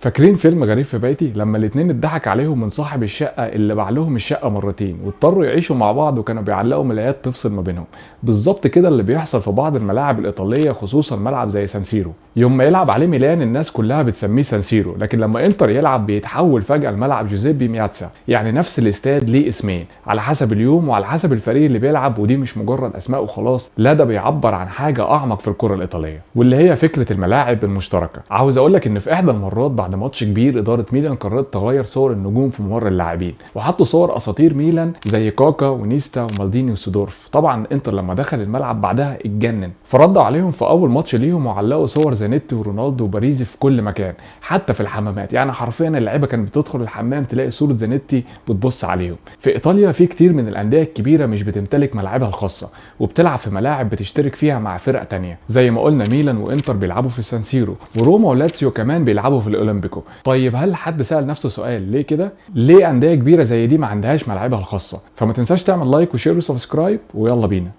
فاكرين فيلم غريب في بيتي لما الاتنين اتضحك عليهم من صاحب الشقة اللي باع لهم الشقة مرتين واضطروا يعيشوا مع بعض وكانوا بيعلقوا ملايات تفصل ما بينهم؟ بالظبط كده اللي بيحصل في بعض الملاعب الايطالية، خصوصا ملعب زي سانسيرو. يوم ما يلعب عليه ميلان الناس كلها بتسميه سانسيرو، لكن لما انتر يلعب بيتحول فجاة لملعب جوزيبي مياتسا. يعني نفس الاستاد ليه اسمين على حسب اليوم وعلى حسب الفريق اللي بيلعب، ودي مش مجرد اسماء وخلاص، لا ده بيعبر عن حاجة اعمق في الكره الايطالية واللي هي فكرة الملاعب المشتركة. عاوز اقول لك ان في احدى المرات بعد ماتش كبير ادارة ميلان قررت تغير صور النجوم في ممر اللاعبين، وحطوا صور اساطير ميلان زي كاكا ونيستا ومالديني وسيدورف. طبعا انتر لما دخل الملعب بعدها اتجنن، فردوا عليهم في اول ماتش ليهم وعلقوا صور زانيتي ورونالدو وباريزي في كل مكان حتى في الحمامات. يعني حرفيا اللعيبة كانت بتدخل الحمام تلاقي صوره زانيتي بتبص عليهم. في ايطاليا في كتير من الاندية الكبيرة مش بتمتلك ملاعبها الخاصة وبتلعب في ملاعب بتشترك فيها مع فرق تانية، زي ما قلنا ميلان وانتر بيلعبوا في السانسيرو، وروما ولاتسيو كمان بيلعبوا في الاولمبيكو. طيب هل حد سأل نفسه سؤال ليه كده؟ ليه اندية كبيرة زي دي ما عندهاش ملاعبها الخاصة؟ فما تنساش تعمل like و share و subscribe، ويلا بينا.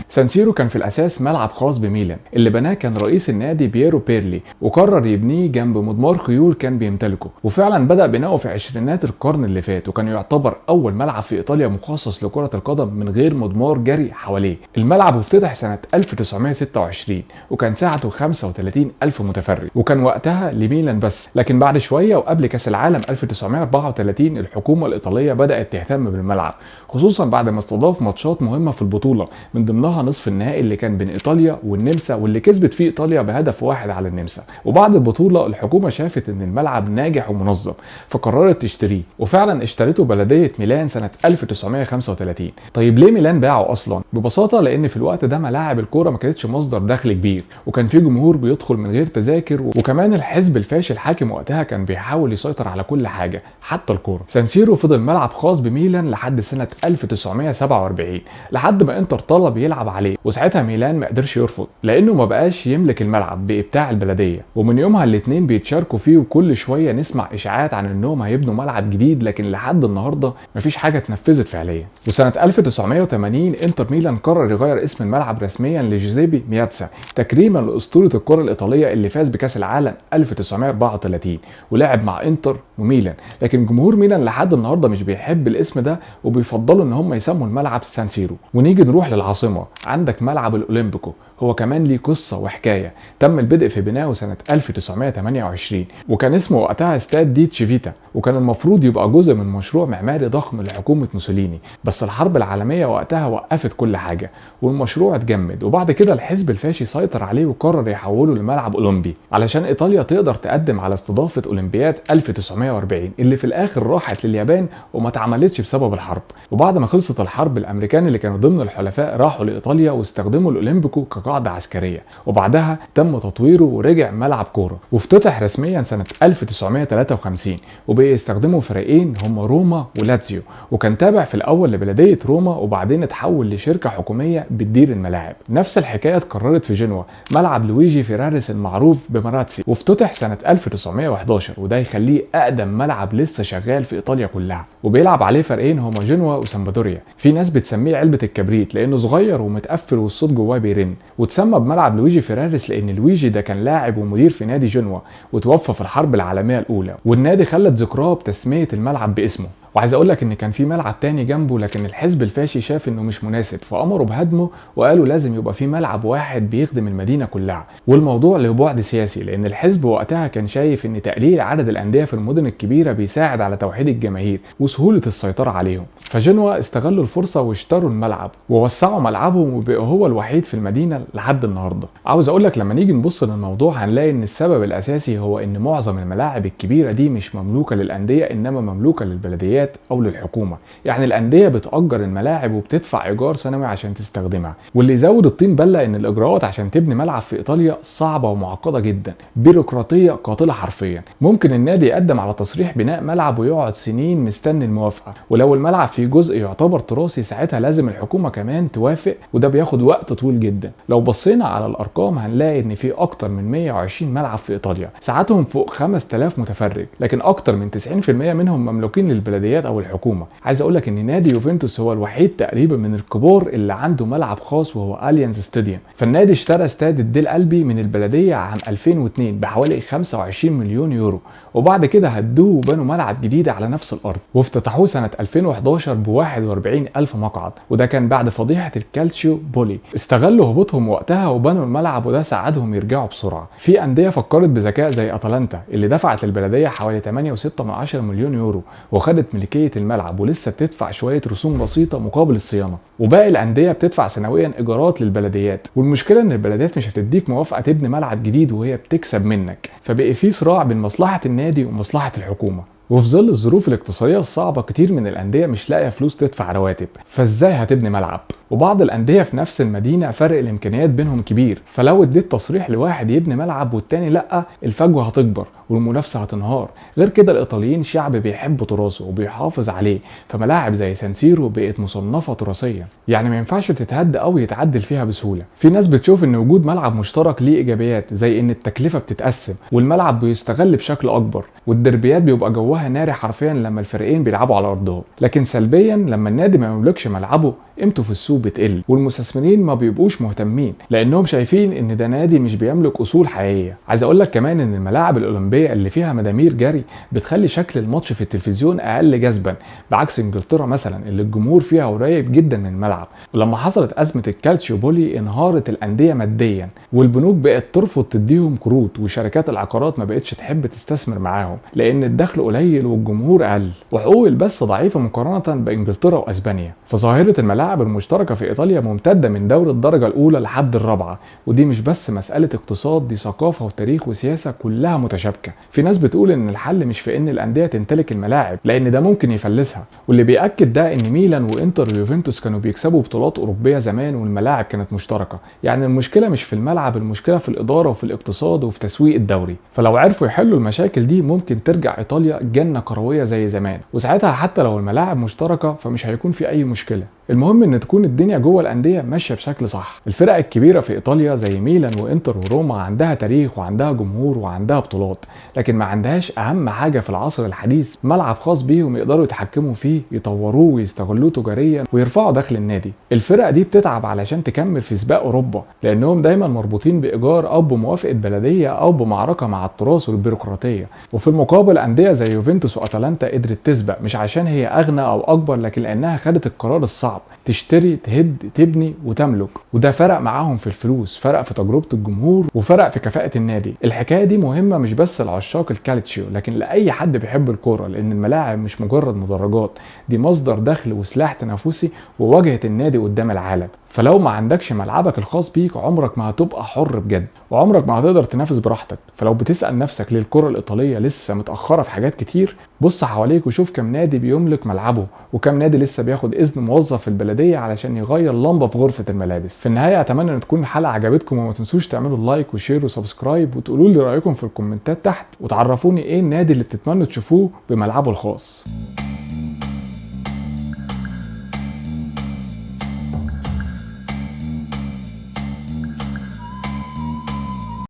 سانسيرو كان في الاساس ملعب خاص بميلان، اللي بناه كان رئيس النادي بييرو بيرلي، وقرر يبنيه جنب مضمار خيول كان بيمتلكه، وفعلا بدأ بناؤه في عشرينات القرن اللي فات، وكان يعتبر اول ملعب في ايطاليا مخصص لكرة القدم من غير مضمار جري حواليه. الملعب افتتح سنة 1926 وكان ساعته 35,000 متفرج، وكان وقتها لميلان بس. لكن بعد شوية وقبل كاس العالم 1934 الحكومة الإيطالية بدأت تهتم بالملعب، خصوصا بعد ما استضاف ماتشات مهمة في البطولة، من ضمنها نصف النهائي اللي كان بين ايطاليا والنمسا واللي كسبت فيه ايطاليا بهدف واحد على النمسا. وبعد البطولة الحكومة شافت ان الملعب ناجح ومنظم فقررت تشتريه، وفعلا اشترته بلديه ميلان سنة 1935. طيب ليه ميلان باعه اصلا؟ ببساطة لان في الوقت ده ملاعب الكورة ما كانتش مصدر دخل كبير، وكان في جمهور بيدخل من غير تذاكر، وكمان الحزب الفاشل الحاكم وقتها كان بيحاول يسيطر على كل حاجة حتى الكورة. سانسيرو فضل ملعب خاص بميلان لحد سنة 1947، لحد ما انتر طلب يلعب عليه، وساعتها ميلان ما قدرش يرفض لانه ما بقاش يملك الملعب بابتاع البلدية. ومن يومها الاثنين بيتشاركوا فيه، وكل شوية نسمع اشاعات عن انهم هيبنوا ملعب جديد، لكن لحد النهارده مفيش حاجة اتنفذت فعليا. وسنة 1980 انتر ميلان قرر يغير اسم الملعب رسميا لجوزيبي مياتسا تكريما لاسطوره الكره الايطالية اللي فاز بكاس العالم 1934 ولعب مع انتر وميلان. لكن جمهور ميلان لحد النهارده مش بيحب الاسم ده وبيفضلوا ان هم يسموا الملعب سانسيرو. ونيجي نروح للعاصمه، عندك ملعب الاولمبيكو، هو كمان ليه قصة وحكاية. تم البدء في بنائه سنة 1928 وكان اسمه وقتها استاد دي تشيفيتا، وكان المفروض يبقى جزء من مشروع معماري ضخم لحكومة موسوليني، بس الحرب العالمية وقتها وقفت كل حاجة والمشروع اتجمد. وبعد كده الحزب الفاشي سيطر عليه وقرر يحوله لملعب اولمبي علشان ايطاليا تقدر تقدم على استضافة اولمبياد 1940 اللي في الاخر راحت لليابان وما اتعملتش بسبب الحرب. وبعد ما خلصت الحرب الامريكان اللي كانوا ضمن الحلفاء راحوا لايطاليا واستخدموا الاولمبيكو كقاعدة عسكرية، وبعدها تم تطويره ورجع ملعب كورة، وافتتح رسميا سنة 1953، وبقي يستخدموا فريقين هم روما ولاتسيو، وكان تابع في الاول لبلدية روما وبعدين اتحول لشركة حكومية بتدير الملاعب. نفس الحكاية اتكررت في جنوة، ملعب لويجي فيراريس المعروف بماراتسي، وافتتح سنة 1911، وده يخليه اقدم ملعب لسه شغال في ايطاليا كلها، وبيلعب عليه فريقين هما جنوة وسامبدوريا. في ناس بتسميه علبة الكبريت لانه صغير ومتقفل والصوت جواه بيرن، وتسمى بملعب لويجي فيراريس لان لويجي ده كان لاعب ومدير في نادي جنوة وتوفى في الحرب العالمية الاولى، والنادي خلت ذكراه بتسميه الملعب باسمه. وعايز اقول لك ان كان في ملعب تاني جنبه، لكن الحزب الفاشي شاف انه مش مناسب فامروا بهدمه وقالوا لازم يبقى في ملعب واحد بيخدم المدينة كلها. والموضوع له بعد سياسي لان الحزب وقتها كان شايف ان تقليل عدد الاندية في المدن الكبيرة بيساعد على توحيد الجماهير وسهولة السيطرة عليهم. فجنوة استغلوا الفرصة واشتروا الملعب ووسعوا ملعبهم وبقى هو الوحيد في المدينة لحد النهارده. عاوز اقول لك لما نيجي نبص للموضوع هنلاقي ان السبب الاساسي هو ان معظم الملاعب الكبيرة دي مش مملوكة للاندية انما مملوكة للبلديات او للحكومة. يعني الاندية بتأجر الملاعب وبتدفع ايجار سنوي عشان تستخدمها. واللي يزود الطين بله ان الاجراءات عشان تبني ملعب في ايطاليا صعبة ومعقدة جدا، بيروقراطيه قاتله حرفيا. ممكن النادي يقدم على تصريح بناء ملعب ويقعد سنين مستني الموافقة، ولو الملعب فيه جزء يعتبر تراثي ساعتها لازم الحكومة كمان توافق، وده بياخد وقت طويل جدا. لو بصينا على الارقام هنلاقي ان في اكتر من 120 ملعب في ايطاليا، ساعاتهم فوق 5000 متفرج، لكن اكتر من 90% منهم مملوكين للبلديات البلديات او الحكومة. عايز اقول لك ان نادي يوفنتوس هو الوحيد تقريبا من الكبار اللي عنده ملعب خاص، وهو اليانز ستاديوم. فالنادي اشترى استاد الديل ألبي من البلدية عام 2002 بحوالي 25 مليون يورو، وبعد كده هدوه وبنوا ملعب جديد على نفس الارض، وافتتحوه سنة 2011 ب 41 الف مقعد، وده كان بعد فضيحة الكالتشيو بولي. استغلوا هبوطهم وقتها وبنوا الملعب، وده ساعدهم يرجعوا بسرعة. في اندية فكرت بذكاء زي اتلانتا اللي دفعت للبلديه حوالي 8.6 مليون يورو وخدت ملكية الملعب، ولسه بتدفع شوية رسوم بسيطة مقابل الصيانة. وباقي الاندية بتدفع سنويا ايجارات للبلديات، والمشكلة ان البلديات مش هتديك موافقة تبني ملعب جديد وهي بتكسب منك، فبقي في صراع بين مصلحة النادي ومصلحه الحكومة. وفي ظل الظروف الاقتصادية الصعبة كتير من الاندية مش لاقيه فلوس تدفع رواتب، فازاي هتبني ملعب؟ وبعض الاندية في نفس المدينة فرق الامكانيات بينهم كبير، فلو اديت تصريح لواحد يبني ملعب والتاني لا، الفجوة هتكبر والمنافسه هتنهار. غير كده الايطاليين شعب بيحب تراثه وبيحافظ عليه، فملاعب زي سانسيرو بقت مصنفه تراثيا، يعني ما ينفعش تتهد او يتعدل فيها بسهولة. في ناس بتشوف ان وجود ملعب مشترك ليه ايجابيات، زي ان التكلفة بتتقسم والملعب بيستغل بشكل اكبر، والدربيات بيبقى جواها ناري حرفيا لما الفريقين بيلعبوا على ارضهم. لكن سلبيا لما النادي ما يملكش ملعبه قيمته في السوق بتقل، والمستثمرين ما بيبقوش مهتمين لانهم شايفين ان ده نادي مش بيملك اصول حقيقية. عايز اقول لك كمان ان الملاعب الاولمبية اللي فيها مدامير جري بتخلي شكل الماتش في التلفزيون اقل جذبا، بعكس انجلترا مثلا اللي الجمهور فيها قريب جدا من الملعب. ولما حصلت ازمة الكالتشيو بولي انهارت الاندية ماديا، والبنوك بقت ترفض تديهم قروض، وشركات العقارات ما بقتش تحب تستثمر معاهم لان الدخل قليل والجمهور اقل، وحقوق البث ضعيفة مقارنة بانجلترا واسبانيا. فظاهره الملاعب المشتركة في ايطاليا ممتدة من دوري الدرجة الاولى لحد الرابعة، ودي مش بس مسالة اقتصاد، دي ثقافة وتاريخ وسياسة كلها متشابكه. في ناس بتقول ان الحل مش في ان الاندية تمتلك الملاعب لان ده ممكن يفلسها، واللي بياكد ده ان ميلان وانتر ويوفنتوس كانوا بيكسبوا بطولات اوروبية زمان والملاعب كانت مشتركة. يعني المشكلة مش في الملعب، المشكلة في الادارة وفي الاقتصاد وفي تسويق الدوري. فلو عرفوا يحلوا المشاكل دي ممكن ترجع ايطاليا جنة كروية زي زمان، وساعتها حتى لو الملاعب مشتركة فمش هيكون في اي مشكلة. المهم ان تكون الدنيا جوه الاندية ماشية بشكل صح. الفرق الكبيرة في ايطاليا زي ميلان وانتر وروما عندها تاريخ وعندها جمهور وعندها بطولات، لكن ما عندهاش اهم حاجة في العصر الحديث، ملعب خاص بيهم يقدروا يتحكموا فيه، يطوروه ويستغلوه تجاريا ويرفعوا دخل النادي. الفرق دي بتتعب علشان تكمل في سباق اوروبا لانهم دايما مربوطين بايجار او بموافقة بلديه او بمعركه مع التراث والبيروقراطيه. وفي المقابل اندية زي يوفنتوس واتلانتا قدرت تسبق، مش عشان هي اغنى او اكبر، لكن لانها خدت القرار الصعب، تشتري تهد تبني وتملك، وده فرق معاهم في الفلوس، فرق في تجربة الجمهور، وفرق في كفاءة النادي. الحكاية دي مهمة مش بس لعشاق الكالتشيو لكن لأي حد بيحب الكورة، لأن الملاعب مش مجرد مدرجات، دي مصدر دخل وسلاح تنافسي وواجهة النادي قدام العالم. فلو ما عندكش ملعبك الخاص بيك عمرك ما هتبقى حر بجد، وعمرك ما هتقدر تنافس براحتك. فلو بتسأل نفسك ليه الكرة الإيطالية لسه متأخرة في حاجات كتير، بص حواليك وشوف كم نادي بيملك ملعبه، وكم نادي لسه بياخد إذن موظف في البلدية علشان يغير لمبة في غرفة الملابس. في النهاية أتمنى إن تكون الحلقة عجبتكم، وما تنسوش تعملوا like و share و subscribe، وتقولوا لي رأيكم في الكومنتات تحت، وتعرفوني إيه النادي اللي بتتمنوا تشوفوه بملعبه الخاص.